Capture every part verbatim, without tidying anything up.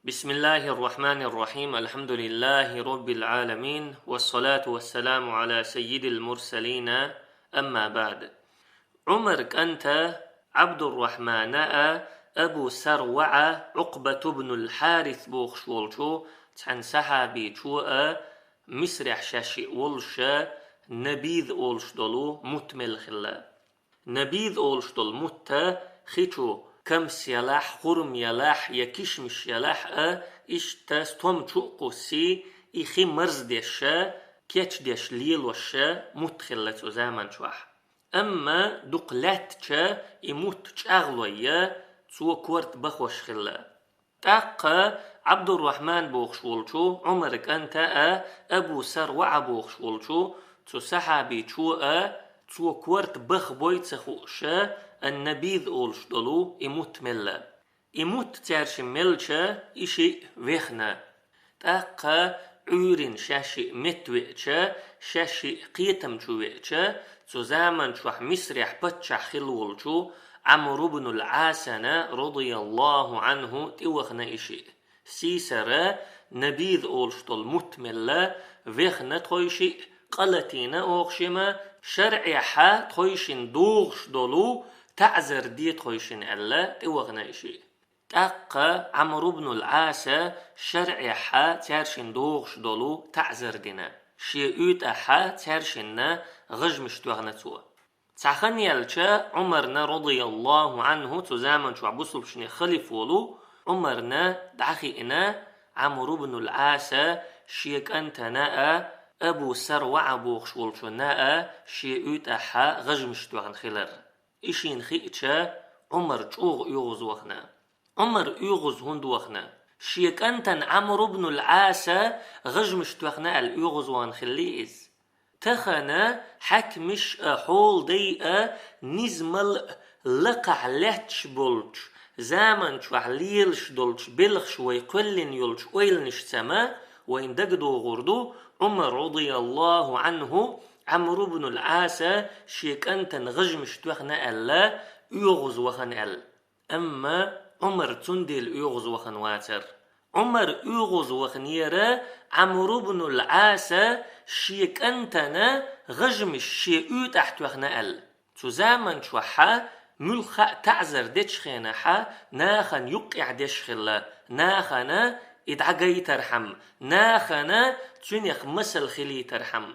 بسم الله الرحمن الرحيم. الحمد لله رب العالمين. والصلاة والسلام على سيد المرسلين. أما بعد. Ӏумар кӀанта Ӏабдуррахьмана а, Абу Сарваъа, Ӏукъбату бну л-Хьарис бохуш волчу цхьана сахьабичо а Мисрехь шаьш шиъ волуша Набиз олуш долу мутт мелла хилла. Набиз олуш долу мутта хи чу камс ялахь, хурма ялахь я кишмиш ялахь а, иштта стом чу а кхуссий, и хи марздеша, кечдеш лелоша мутт хилла цу заман чохь. Амма дукха лаьттача и мутт чӀагӀлой я, цо корта бахош хилла. ТӀаккха Ӏабдуррахьман бохуш волчу Ӏумар кӀанта а, Абу Сарваъа бохуш волчу цу сахьабичо а, цо корта бахбой ца хууша, ан-Набиз олуш долу и мутт мелла. И мутт цаьршин мелча, и шиъ вехна. ТӀаккха Ӏуьйрина шаьш шиъ меттавеача, шаьш шиъ кхетам чу веача, цу заман чохь Мисрехь паччахь хилла волчу Ӏамр ибн ал-Ӏасана, радияллаху Ӏанху, тӀевахана и шиъ. Сийсара Набиз олуш долу мутт мелла, вехна тхой шиъ, къа латийна оха шимма, шарӀехьа тхойшинна догӀуш долу таӀзар де тхойшинна аьлла, тӀевахана и шиъ. ТӀаккха Ӏамр ибн ал-Ӏаса шарӀехьа цаьршинна догӀуш долу таӀзар дина. Шен уьйтӀахьа цаьршинна гӀажмаш тоьхна цо. Цхьа хан яьлча, Ӏумарна, радияллаху Ӏанху, цу заман чохь бусулбчунех халифа волу Ӏумарна дӀахиъна, Ӏамр ибн ал-Ӏаса шен кӀантана а, Абу Сарваъа бохуш волчунна а шен уьйтӀахьа гӀажмаш тоьхна хилар. И шена хиъча, Ӏумар чӀогӀа оьгӀаз вахана. Ӏумар оьгӀаз хӀунда вахана? Шен кӀантана Ӏамр ибн ал-Ӏаса гӀажмаш тоьхна аьлла оьгӀаз вахана хилли иза? Тахана хьаькамаш а, хьолдай а, низамал а лакхахь лаьтташ болчу, заман чохь лелаш долчу белхаш вай кхоьллина йолчу ойланашца ма вайна дагадогӀур ду, Ӏумар, радияллаху Ӏанху, Ӏамр ибн ал-Ӏаса шен кӀантана гӀажмаш тоьхна аьлла, оьгӀаз вахана аьлла. Амма Ӏумар цундела оьгӀаз вахана вацара. Ӏумар оьгӀаз ваханера Ӏамр ибн ал-Ӏаса шен кӀантана гӀажмаш шен уьйтӀахь тоьхна аьлла. Цу заман чохьа муьлхха а таӀзар дечу хенахьа нахана юккъехь деш хилла, нахана и дӀагайтархьама, нахана цуьнех масал хилийтархьама.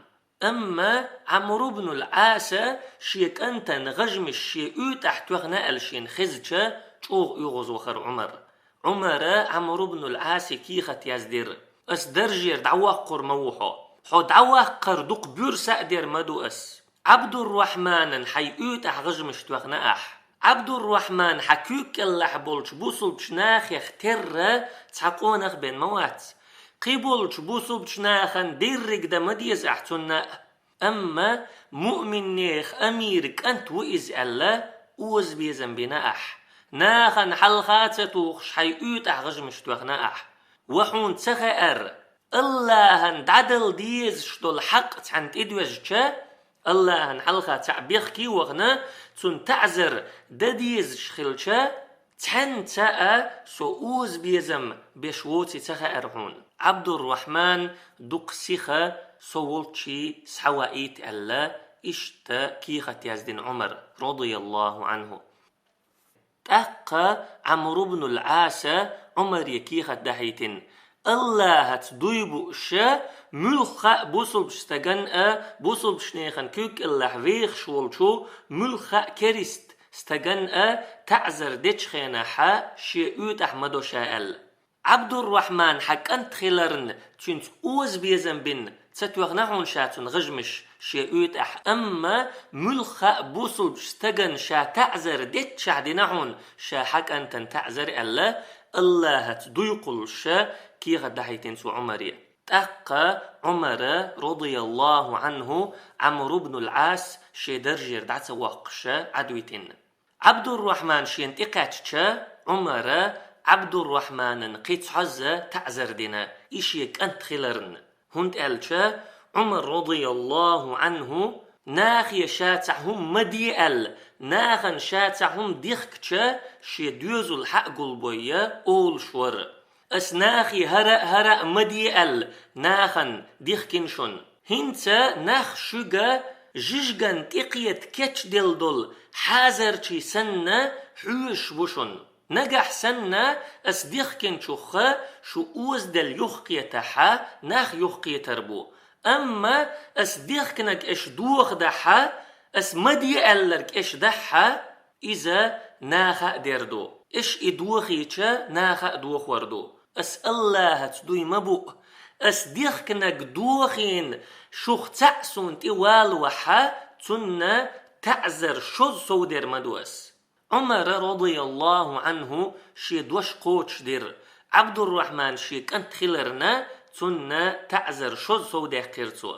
Амма Ӏамр ибн ал-Ӏаса шен кӀантана гӀажмаш шен уьйтӀахь тоьхна аьлла шена хезча, чӀогӀа оьгӀаз вахара Ӏумар. Ӏумара Ӏамр ибн ал-Ӏасе кехат яздира: «Ас даржера дӀавоккхур ма ву хьо. Хьо дӀаваккхар дукха буьрса а дер ма ду ас. Ӏабдуррахьманан хьайн уьйтӀахь гӀажмаш тоьхна ахь. Ӏабдуррахьман хьан куьг кӀеллахь болчу бусулбчу нахех терра цхьа къонах бен ма вац. Кхин болчу бусулбчу нахана дерриг дан ма деза ахь цунна а. Амма муъминнех амира кӀант ву иза аьлла, озабезам бина ахь. Нахана хьалха а ца тухуш хьайн уьйтӀахь гӀажмаш тоьхна ахь. Ва хьуна ца хаьара, Аллахьан дӀадала дезаш долу хьакъ цхьаьна тӀедоьжча, Аллахьан хьалха цхьаъ бехке а вахана, цунна таӀзар дан дезаш хилча, цхьаьнца а со озабезам беш воций ца хаьара хьуна. Ӏабдуррахьман дукха сиха со волччий схьаваийта», — аьлла, иштта кехат яздина Ӏумар, радияллаху Ӏанху. ТӀаккха Ӏамр ибн ал-Ӏаса Ӏумаре кехат дахьийтина: «Аллахьаца дуй бууша, муьлхха а бусулбчу стаган а, бусулбчу нехан куьг кӀеллахь вехаш волчу муьлхха а керист стаган а таӀзар дечу хенахьа шен уьйтӀахь ма до ша», — аьлла. «Ӏабдуррахьман хьан кӀант хиларна цуьнца озабезам бина ца тоьхна хьуна ша цунна гӀажмаш шен уьйтӀахь, амма муьлхха а бусулбчу стаган ша таӀзар деччахь дина хьуна ша хьан кӀантан таӀзар», — аьлла, Аллахьаца дуй кхуллуша кехат дахьийтина цо Ӏумаре. ТӀаккха Ӏумара, радияллаху Ӏанху, Ӏамр ибн ал-Ӏас шен даржера дӀа ца воккхуша Ӏадвитина. Ӏабдуррахьман шена тӀекхаьчча, Ӏумара Ӏабдуррахьманан кхин цхьозза таӀзар дина, и шен кӀант хиларна. ХӀунда аьлча Ӏумар, радияллаху Ӏанху, нахе ша цхьа хӀума ма де аьлла, нахана ша цхьа хӀума дихкича, шен доьзал хьа а гулбой олуш вара. Ас нахе хӀара а, хӀара а ма де аьлла, нахана дихкина шуна. ХӀинца нах шуьга жижиган тӀекхета кечделла долу хьазарчий санна хьоьжуш ву шуна. Нагахь санна ас дихкинчух шу озаделла юхакхетахь, нах юхакхетар бу. Амма ас дихкинарг аша дохадахь, ас ма де аьлларг аша дахь, иза наха а дер ду. Аша и дохийча, наха а дохор ду. Ас АллахӀаца дуй ма бу, ас дихкинарг дохийна шух цхьаъ суна тӀе валавахь, цунна таӀзар шозза совдер ма ду ас. Ӏумара, радияллаху Ӏанху, шен дош кхочушдира. Ӏабдуррахьман шен кӀант хиларна, цунна таӀзар шозза совдаьккхира цо.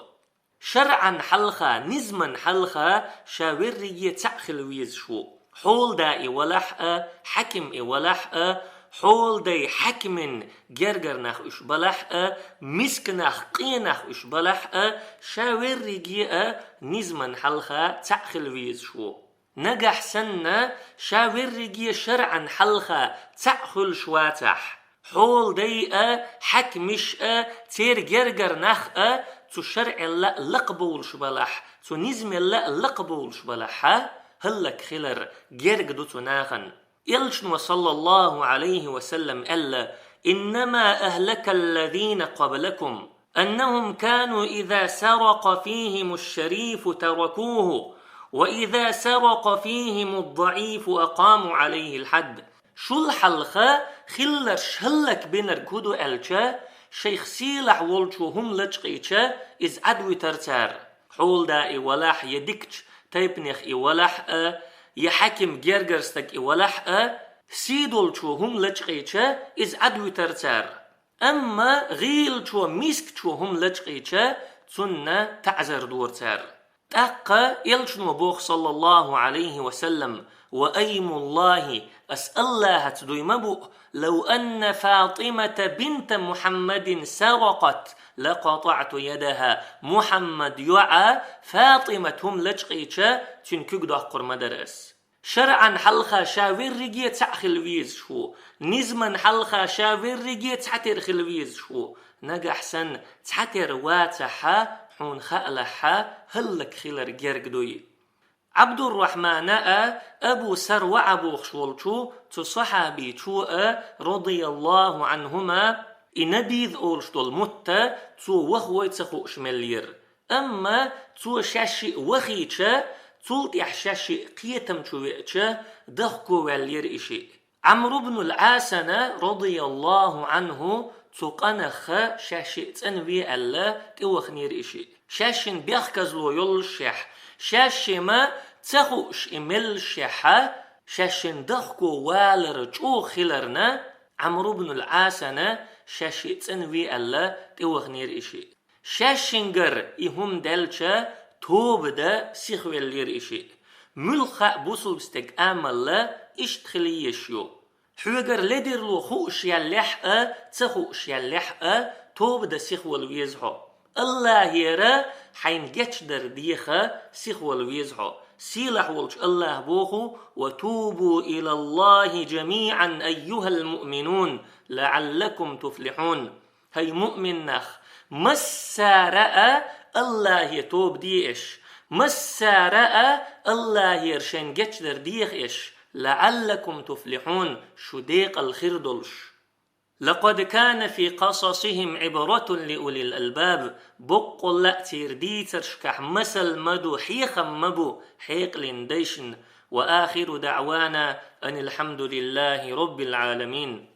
ШарӀан хьалха, низаман хьалха ша верриге цхьаъ хила везаш ву. Хьоладаи валахь а, хьаким и валахь а, хьоладай хьакимин гергара нах уьш балахь а, миска нах, къен нах уьш балахь а, ша верриге а низаман хьалха цхьаъ хила везаш ву. Нагахь санна ша верриге шарӀан хьалха цхьаъ хуьлуш вацахь, хьоладай а, хьакимаш а, церан гергара нах а цу шарӀелла а лакхабовлуш балахь, цу низамелла а лакхабовлуш балахь, хӀаллакьхилар герга ду цу нахана. Элчано, саллаллаху Ӏалайхи ва саллам, аьлла: «إنما أهلك الذين قبلكم أنهم كانوا إذا سرق فيهم الشريف تركوه، وإذا سرق فيهم الضعيف أقاموا عليه الحد». Шул хьалха хилларш хӀаллакбинарг хӀун ду аьлча, шайх сийлахь волчо хӀума лачкъийча, иза Ӏадвуьтар цара. Хьоладаи валахь, я дикачу тайпанех и валахь а, я хьаким, гергара стаг и валахь а, сий долчо хӀума лачкъийча, иза Ӏадвуьтар цара. Амма гӀийлачо, мискачо хӀума лачкъийча, цунна таӀзар дора цара. ТӀаккха элчано боху, саллаллаху Ӏалайхи ва саллам: «وأيم الله, ас АллахӀаца дуй ма бу, لو أن فاطمة بنت محمد سرقت لقطعت يدها». Мухьаммад йоӀа ФатӀимат хӀума лачкъийча, цуьнан куьг доккхур ма дара ас. ШарӀан хьалха ша верриге цхьаъ хила везаш ву, низаман хьалха ша верриге цхьатера хила везаш ву. Нагахь санна цхьатера вацахь, хьуна хаалахь, хӀаллакьхилар герга дуй. Ӏабдуррахьмана а, Абу Сарваъа бохуш волчу цу сахьабичо а, радияллаху Ӏанхума, и Набиз олуш долу мутта цо ваха вой ца хууш меллера. Амма цо шаьш шиъ вахийча, цул тӀаьхьа шаьш шиъ кхетам чу веача, дахко ваьллера и шиъ. Ӏамр ибн ал-Ӏасана, радияллаху Ӏанху, цу къанах шаьш шиъ цӀанве аьлла, тӀеваханера и шиъ. Шаьшшинна бехказло йоллушехь, шаьшшиъ ма ца хууш и меллашехьа, шаьшшинна дахко валар чӀогӀа хиларна, Ӏамр ибн ал-Ӏасана шаьш шиъ цӀанве аьлла, тӀеваханера и шиъ. Шаьшшингара и хӀума даьлча, тоба дан сихвеллера и шиъ. Муьлхха а бусулба стеган амал иштта хила езаш ю. Хьоьгара ледарло хууш яллехь а, ца хууш яллехь а, тоба дан сихвала веза хьо. АллахӀера хьайна гечдар деха сихвала веза хьо. Сийлахь волчу АллахӀа боху: «وتوبوا إلى الله جميعا أيها المؤمنون لعلكم تفلحون». ХӀай муъмин нах, массара а АллахӀе тоба де аш, массара а АллахӀера шайн гечдар деха аш, «لعلكم تفلحون», шу декъал хир долуш. «لقد كان في قصصهم عبرة لأولي الألباب», боккъалла а церан дийцаршкахь масал ма ду, хьехам ма бу хьекъалан дайшна. «وآخر دعوانا أن الحمد لله رب العالمين».